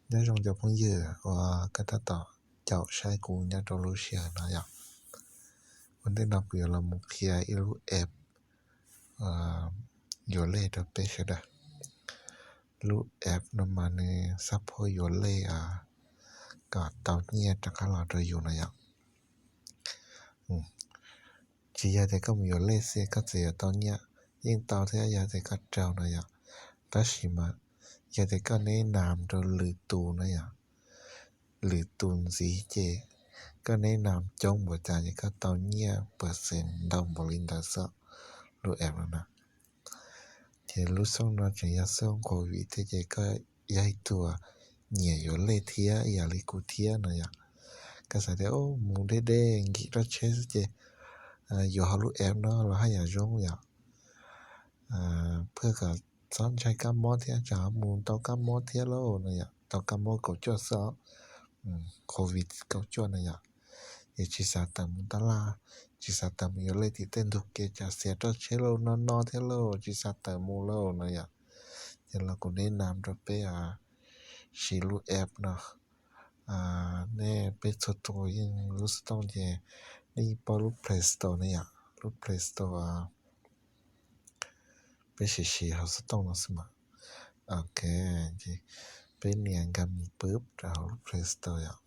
Nyob zoo cov phooj ywg uas koj tab tom caum saib kuv nyob rau lub sij hawm no yom. Ua ntej no kuv yuav los mus qhia ib lub app yuav lej rau peb sawv daws. Lub app no mas nws xab phob yuav lej kom tau nyiaj rov qab los rau yus no yom. Tsis yog tias koj mus yuav lej xwb koj txawm yuav tau nyiaj, yeej tau thiab yog tias koj raug no yom. Tab sis mas yog tias koj neb nam rau lwm tus no yom, lwm tus ntxiv ces koj neb nam coob npaum cas ces koj tau nyiaj pawv xees ntau npaum li ntawd xwb, lub app no na. Ces lub xyoo no tseem yog xyoo covid thiab ces koj yog ib tug nyiam yuav lej thiab ib yam li kuv thiab no yom. Koj xav tias mus deb deb nkim roj tsheb xwb ces yuav hauv lub app no los haj yam zoo yom. Phaj kom txhob ntshai kab mob thiab tsam ho mus tau kab mob thiab lauj no yom, tau kab mob kaum cuaj xwb os, covid kaum cuaj no yom. Es tsis xav tawm mus tab laj, tsis xav tawm mus yuav lej tim tej ntug kev tsam xiav roj tsheb lauj, no no thiab lauj, tsis xav tawm mus lauj no yom. Ces los kuv neb nam rau peb siv lub app no. Nej peb txhua tus yeej lub xov tooj ces nej yeej paub lub Play Store ne yom, lub Play Store peb siv siv hauv xov tooj no xwb mas. Ok, ces peb nias nkag mus pwb rau hauv lub Play Store yom.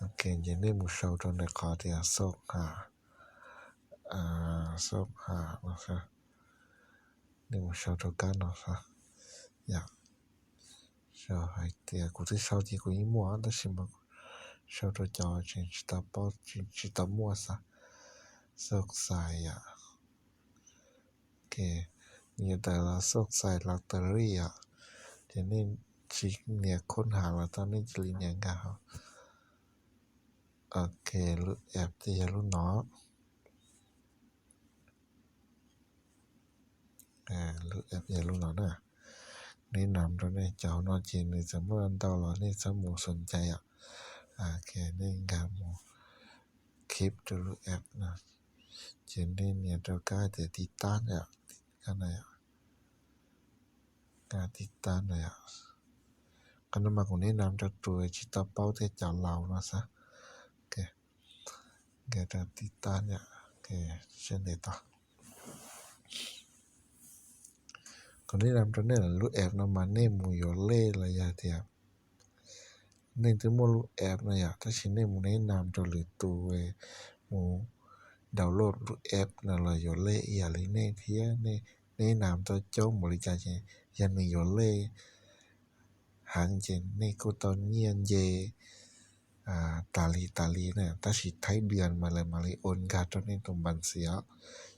Ok, ces nej mus sau rau ntawm qhov tias Xauj Ham, Xauj Ham no, nej mus sau rau kab no xwb yom. Sau hais tias kuv twb sau ces kuv yeej muaj tab sis mas sau rau cov tseem tsis tau paub, tsis tau muaj xwb. Xauj Xais yom. Ok, nws yuav tawm los Xauj Xais Lottery yom. Ces nej tsis nias Khoob Ham los tau, nej cia li nias nkag hauv. Ok, lub app ces yog lub no. Lub app yog lub no na. Nej nam rau nej cov no ces nws txawm muaj ntau los nej txhob mus xom cai yom. Ok, nej nkag mus keep rau lub app no. Ces nej nias rau kab tias tiv tab yom, kab no yom. Kab tiv tab no yom. Qhov no mas kuv neb nam rau tus tsis tau paub thiab cov laus no xwb. Ok, nkag rau tiv tab yom. Ok, sawv ntev tau. Kuv neb nam rau nej lub app no mas nej mus yuav lej los yog tias nej twb muaj lub app no yom, tab sis nej mus neb nam rau lwm tus, mus download lub app no los yuav lej ib yam li nej thiab. Nej nam tau coob npaum li cas ces yog nws yuav lej heev ces nej kuj tau nyiaj nce tas li tas li na, tab sis thaib dias mas lawv mam li ua nkag rau nej tus npas xis os.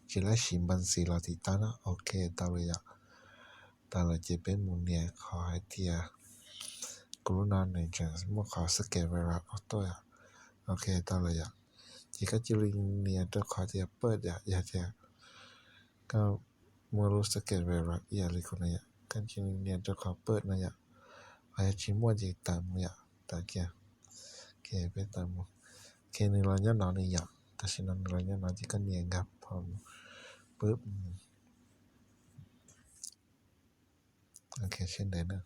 Ces lawv siv npas xis los tiv tab no. Ok, tau lawm yom. Tau lawm ces peb mus nias qhov hais tias, kuv lub no nws tseem muaj qhov scan virus auto yom. Ok, tau lawm yom. Ces koj cia li nias rau qhov tias pawj yom, yog tias koj muaj lub scan virus ib yam li kuv no yom, koj cia li nias rau qhov pawj no yom. Ho yog tsis muaj ces tawm mus yom, tawm kiag. Ok, peb tawm mus. Ok, nws los nyob no li yom, tam sim no nws los nyob no ces koj nias nkag pom mus pwb. Ok, sawv ntev na.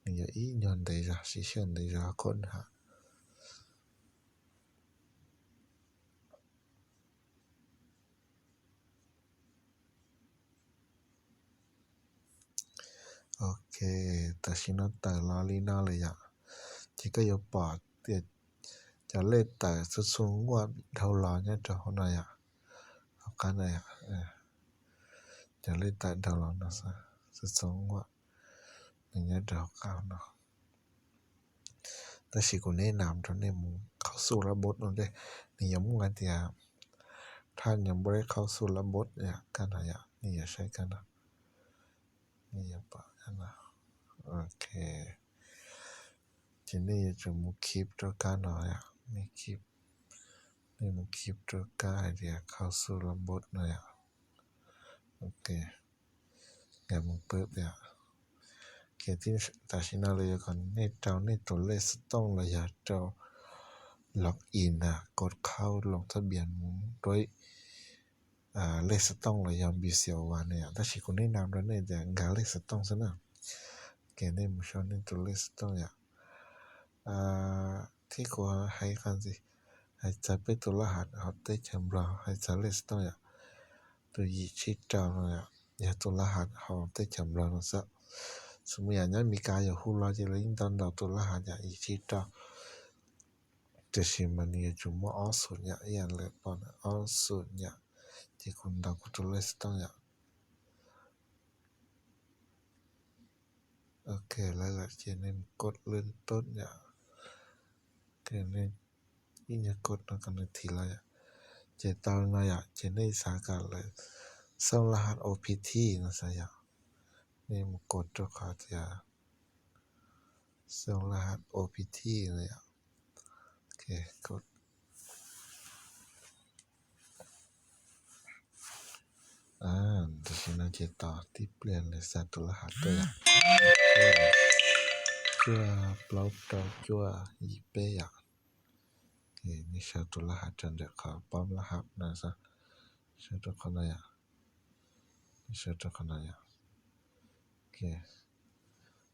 Nws yuav ib nyuag ntev zog, siv sij hawm ntev zog Khoob Ham. Ok, tam sim no tawm los li no lawm yom. Ces koj yuav pom tias cov lej tawm txhua txhua nkuaj dhau los nyob rau hauv no yom. Hauv qab no, cov lej tawm dhau los no xwb, txhua txhua nkuaj nws nyob rau hauv qab no. Tab sis kuv neb nam rau nej mus khau xuj lab npub no, nws yuav muaj hais tias thaj nyuam npua khau xuj lab npub yom, kab no yom, nej yuav saib kab no. Ok, ces nej yuav tsum mus keep rau kab no yom, nej keep, nej mus keep rau kab hais tias khau xuj lab npub no yom. Ok, nkag mus pwb yom. Tam sim no lawv yuav kom nej rau nej tus lej xov tooj los yog rau log in na, kod khau loo thab bias mus rau lej xov tooj los yog npis xias uas ne yom. Tab sis kuv neb nam rau nej tias nkag lej xov tooj xwb na. Ces nej mus sau nej tus lej xov tooj yom. Thiab kuv hais qhov ntxiv, hais txog peb tus laj hav hauv teb chaws Nplog, hais txog lej xov tooj yom. Tus yim tsib rau no yom, yog tus laj hav hauv teb chaws Nplog no xwb. Xws li yam nyob Meskas yog hu los ces lawv yeej tau ntaus tus laj hav yam yim tsib rau. Tiam sis mas nws yuav tsum muaj ob xum nyam ib yam li pom na, ob xum nyam. Ces kuv ntaus kuv tus lej xov tooj yom. Ok, lawv lawm ces nej mus kod lwj tod yom. Ib nyuag kod no kom nws thim los yom. Ces tau no yom, ces nej xav kom lawv xauj laj hav O P T no xav yom. Nej mus kod rau qhov tias xauj laj hav O P T no yom. Tam sim no ces tos tib pliag lawv xa tus laj hav tuaj yom. Cuaj plaub rau cuaj yim peb yom. Nej sau tus laj hav rau ntawm qhov pom laj hav no xwb. Sau rau qhov no yom. Sau rau qhov no yom.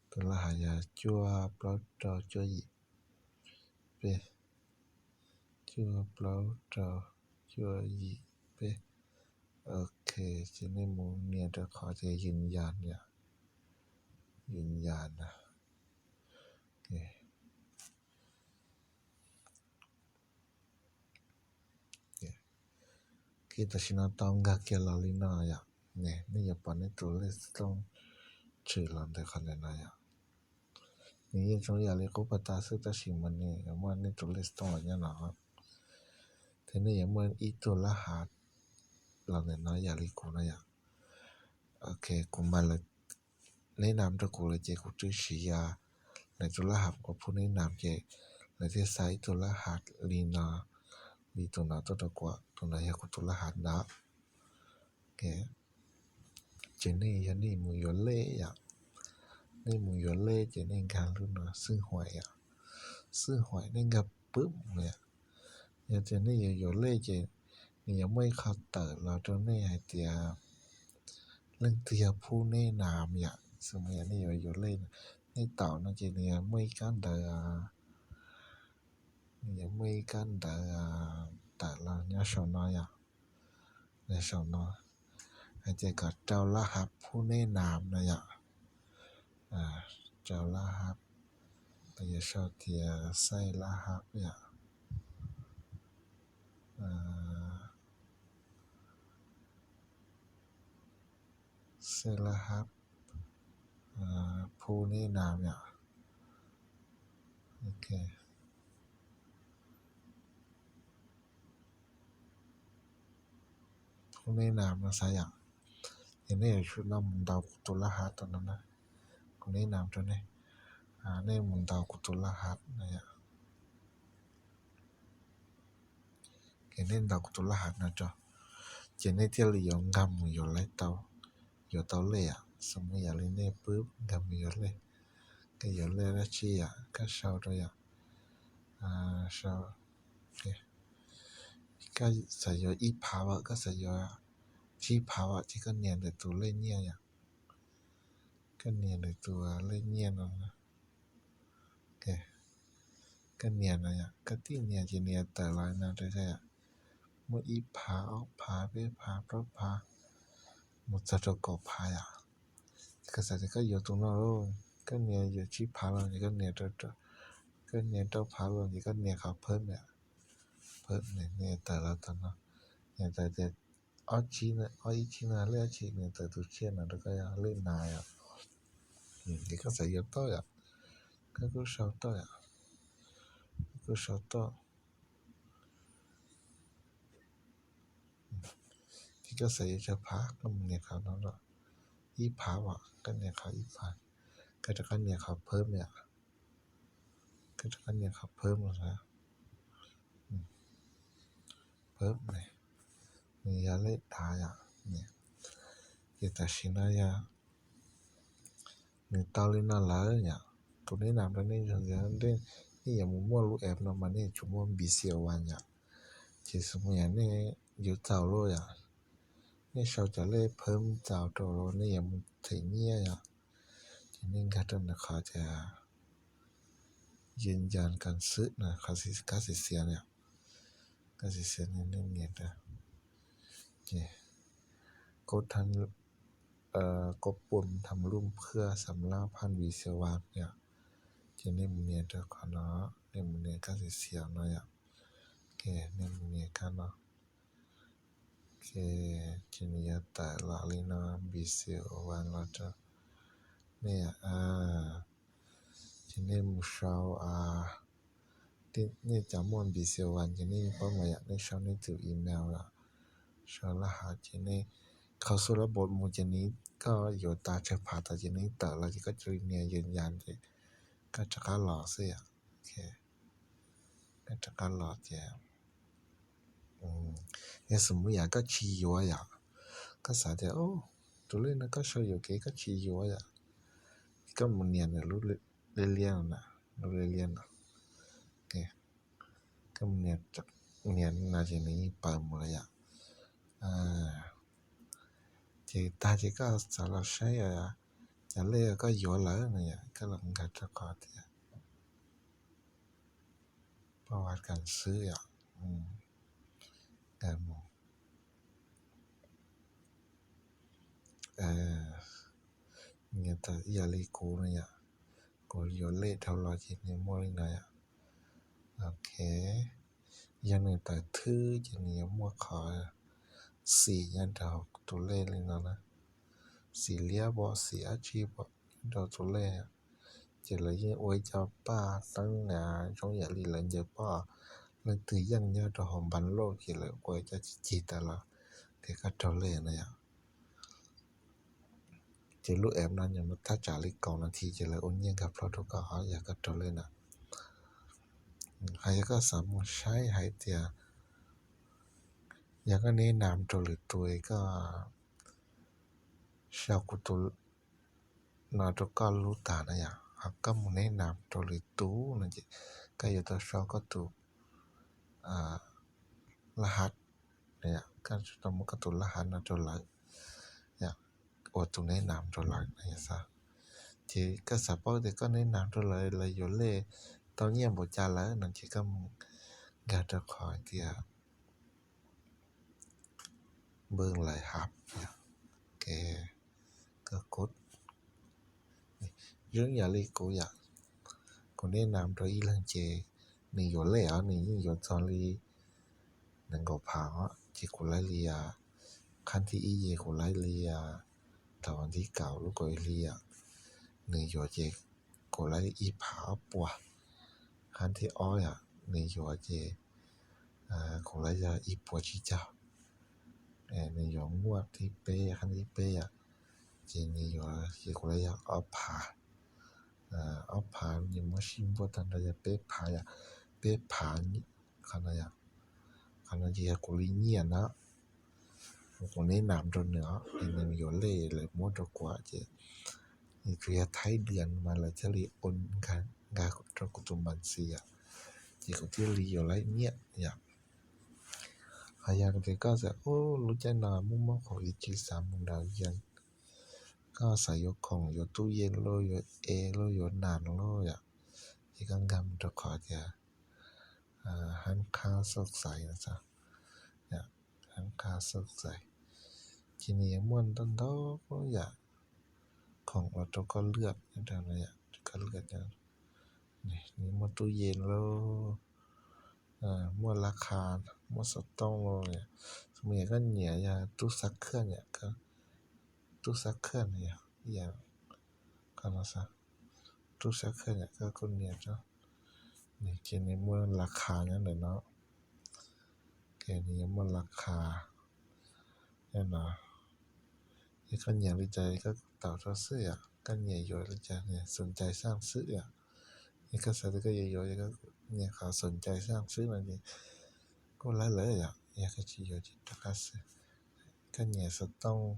Tus laj hav yog cuaj plaub rau cuaj yim peb. Cuaj plaub rau cuaj yim peb. Ok, ces nej mus nias rau qhov tias yws yas yom. Yws yas na. Tam sim no tau nkag kiag los li no yom. Nej yuav pom nej tus lej xov tooj tshwm los ntawm qhov ntawm no yom. Nws yeej zoo yam li qub pas tas xwb tab sis mas nws yuav muaj nej tus lej xov tooj los nyob no. Thiab nej yuav muaj ib tug laj hav los ntawm no yam li kuv no yom. Ok, kuv mas lawv neb nam rau kuv lawm ces kuv twb siv lawv tus laj hav uas phub neb nam ces lawv thiaj xa ib tug laj hav li no, li tus no tuaj rau kuv, tus no yog kuv tus laj hav ntawd. Ces nej yog nej mus yuav lej yom, nej mus yuav lej ces nej nkag lub no xwb huam yom, xwb huam nej nkag pwb yom. Yog tias nej yuav yuav lej ces nws yuav muaj ib qho tawm los rau nej hais tias leej twg yog phub neb nam yom. Xws li yog nej yuav yuav lej, nej taum no ces nws yuav muaj ib kab ntawv, nws yuav muaj ib kab ntawv tawm los nyob saum no yom. Nyob saum no hais tias kom rau laj hav phub neb nam no yom. Rau laj hav, los yog sau tias xaij laj hav yom. Xaij laj hav phub neb nam yom. Ok, phub neb nam no xav yom. Ces nej yuav tsum no mus ntaus kuv tus laj hav tom no na. Kuv neb nam rau nej, nej mus ntaus kuv tus laj hav no yom. Ces nej ntaus kuv tus laj hav no rau, ces nej thiaj li yuav nkag mus yuav lej tau, yuav tau lej yom. Xws li yam li nej pwb nkag mus yuav lej, koj yuav lej dab tsi yom, koj sau rau yom. Sau, koj xav yuav ib phav as, koj xav yuav tsib phav as ces koj nias ntawm tus lej nyiaj yom. Koj nias ntawm tus lej nyiaj no. Koj nias no yom, koj tib nias ces nws yuav tawm los no rau yom. Muaj ib phav, ob phav, peb phav, plaub phav, mus txog rau kaum phav yom. Koj xav tias koj yuav tus no lauj, koj nias yuav tsib phav los ces koj nias rau, koj nias rau phav los ces koj nias qhov phawb yom. Phawb, nws tawm los tom no, nws tawm tias ob tsib, ob ib tsib no, lej ob tsib, nws tawm tus tsiaj no rau koj yom, lej nas yom. Ces koj xav yuav toj yom, koj kuj sau toj yom, koj kuj sau toj. Ces koj xav yuav tsawg phav koj mus nias qhov no, ib phav as koj nias qhov ib phav, koj rov qab nias qhov phawb yom. Koj rov qab nias qhov phawb no, phawb, nws yog lej dav yom. Ces tam sim no yog nws tau li no lawm yom, kuv neb nam rau nej, nej yuav mus muaj lub app no mas nej yuav tsum muaj B C O one yom. Ces xws li yog nej yuav txaus lawm yom, nej sau cov lej phawb txaus rau lawm nej yuav mus them nyiaj yom. Ces Nej nkag rau ntawm qhov tiasยืนยันการซื้อ no, qhov kab xiav xiav no, kab xiav xiav no nej nias rau. Ces กดทำ กดปุ่มทำรูปเพื่อสำเนาผ่าน Visual One no, ces nej mus nias rau qhov no, nej mus nias kab xiav xiav no yom. Ok, nej mus nias kab no. Ok, ces nws yuav tawm los li no, Visual One los rau nej. Ces nej mus sau, nej cov muaj Visual One ces nej yeej paub mas yom, nej sau nej tus email los sau laj hav ces nej khau xu lab npos mus ces nws, koj yuav tas tsawg phav tas ces nws tawm los ces koj cia li nias ยืนยัน ces koj rov qab los xwb yom. Ok, koj rov qab los ces yog xws mus yam koj tsis yuav yom, koj xav tias tus lej no koj sau yuam kev koj tsis yuav yom, koj mus nias nws lub liab liab no, lub liab liab no. Koj mus nias no ces nws yeej paws mus lawm yom. Ces tag ces koj xav los saib cov lej koj yuav lawm no yom, koj los nkag rau qhov tias pab vaj kas xwb yom. Nkag mus, nws tawm ib yam li kuv no yom, kuv yuav lej dhau los ces nws muaj li no yom. Ok, yog nws tawm thwb ces nws yuav muaj qhov xim nyob rau tus lej li no na, xim liab pom xim dab tsi pom nyob rau tus lej. Ces lawv yeej ua ib co paj teeb zoo yam li lawv ncaws poj, leej twg yeej nyob rau hauv npas loj ces lawv ua ib co cig cig tas los tias koj raug lej no yom. Ces lub app no nws muaj thaj tsam li kaum nas this ces lawv ua nyiaj nkag plho rau koj os yog koj raug lej na. Hos yog koj xav mus saib hais tias yog koj neb nam rau lwm tus es koj sau kuv tus no rau koj lub tas na yom, ho koj mus neb nam rau lwm tus no ces koj yuav tau sau koj tus laj hav, koj tau muab koj tus laj hav no rau lawv, ua tus neb nam rau lawv no yom xav. Ces koj xav paub tias koj neb nam rau lawv, lawv yuav lej tau nyiaj npaum cas lawm no ces koj mus nkag rau qhov tias npawg lais hav, koj kod, zoo yam li kuv yom, kuv neb nam rau ib leeg ces nws yuav lej os, nws yeej yuav txog li nees nkaum phav os, ces kuv laij li, qhab thib ib ces kuv laij li thaum vas thib kaum lub kaum ib hli yom, nws yuav ces kuv laij ib phav ob puas. Qhab thib ob yom, nws yuav ces kuv laij yog ib puas tsib caug. Nws yuav muaj thib peb, qhab thib peb yom, ces nws yuav ces kuv laij yog ob phav. Ob phav nws muab sib npuaj tag nrho yog peb phav yom, peb phav. Qhov no yom, qhov no ces yog kuv li nyiaj na, kuv neb nam rau nws os, nws yuav lej lawv muab rau kuv ces nws tsuas yog thaib dias mas lawv thiaj li ua nkag rau kuv tus npas xis yom, ces kuv thiaj li yuav laij nyiaj yom. Ho yog tias koj xav ub lub caij no muaj muaj khoom yuav tsis xav mus nraum yees, koj xav yuav khoom yuav tub yees lauj, yuav ev lauj, yuav nas lauj yom, ces koj nkag mus rau qhov tias hab qhab xauj xais, hab qhab xauj xais, ces nws yuav muaj ntau ntau yam khoom los rau koj lwaj, koj lwaj, nws muaj tub yees lauj, muaj lav khas, muaj xov tooj lauj. Xws li yog koj nyiam yog tub xav khaj, tub xav khaj no yog ib yam, qhov no xav, tub xav khaj yom, koj kuj nias rau, nws ces nws muaj lav khas nyob ntawm no, ces nws yuav muaj lav khas nyob no. Ces koj nyiam li cas koj taus rau xwb yom, koj nyiam yuav li cas, xom cai xaj xwb yom. Yog koj xav tias koj yuav yuav, yog koj nyiam qhov xom cai xaj xwb no ces kuj laij lawm yom, yog koj tsis yuav ces rov qab xwb. Koj nyiam xov tooj,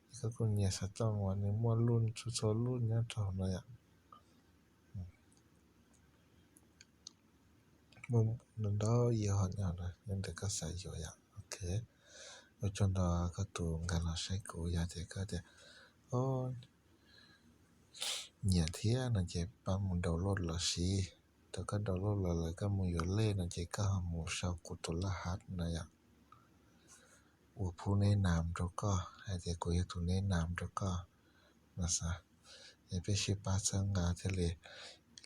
yog koj kuj nyiam xov tooj uas nws muaj luj txhua txhua luj nyob rau hauv no yom. Muaj ntau ntau yam khoom nyob ntawm koj xav yuav yom. Ok, ua tsaug ntau koj tus nkag los saib kuv, yog tias koj tias, o, nyiam thiab no ces pab mus download los siv. Thaum koj download los lawm koj mus yuav lej no ces koj ho mus sau kuv tus laj hav no yom, ua phub neb nam rau koj hais tias kuv yog tus neb nam rau koj no xav. Es peb sib pab txhawb nqa thiaj li,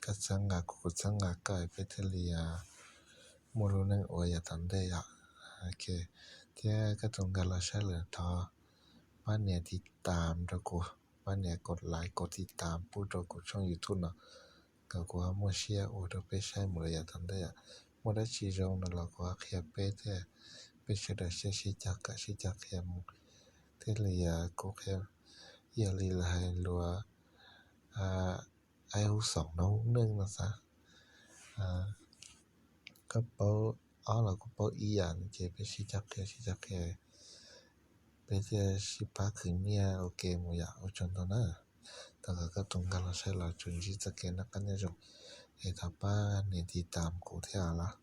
koj txhawb nqa kuv, kuv txhawb nqa koj, peb thiaj li muaj lub neej ua yav tom ntej yom. Thiab koj tus nkag los saib lawm thov pab nias tiv tam rau kuv, pab nias kaum like kaum tiv tam pub rau kuv tshooj YouTube no kom kuv ho muaj siab ua rau peb saib mus lawm yav tom ntej yom. Muaj dab tsi zoo no los kuv ho qhia peb thiab, peb sawv daws sib cog kawm sib cog qhia mus thiaj li kuv qhia ib yam li lawv hais lus aib hub xoom no hub neej no xav. Koj paub ob los kuv paub ib yam no ces peb sib cog qhia sib cog qhia, peb thiaj sib pab khwv nyiaj ua ke mus yom. Ua tsaug ntau na, thov kom koj tus nkag los saib los tsuas ntsib txoj kev noj qab nyob zoo, es thov pab nias tiv tam kuv thiab los.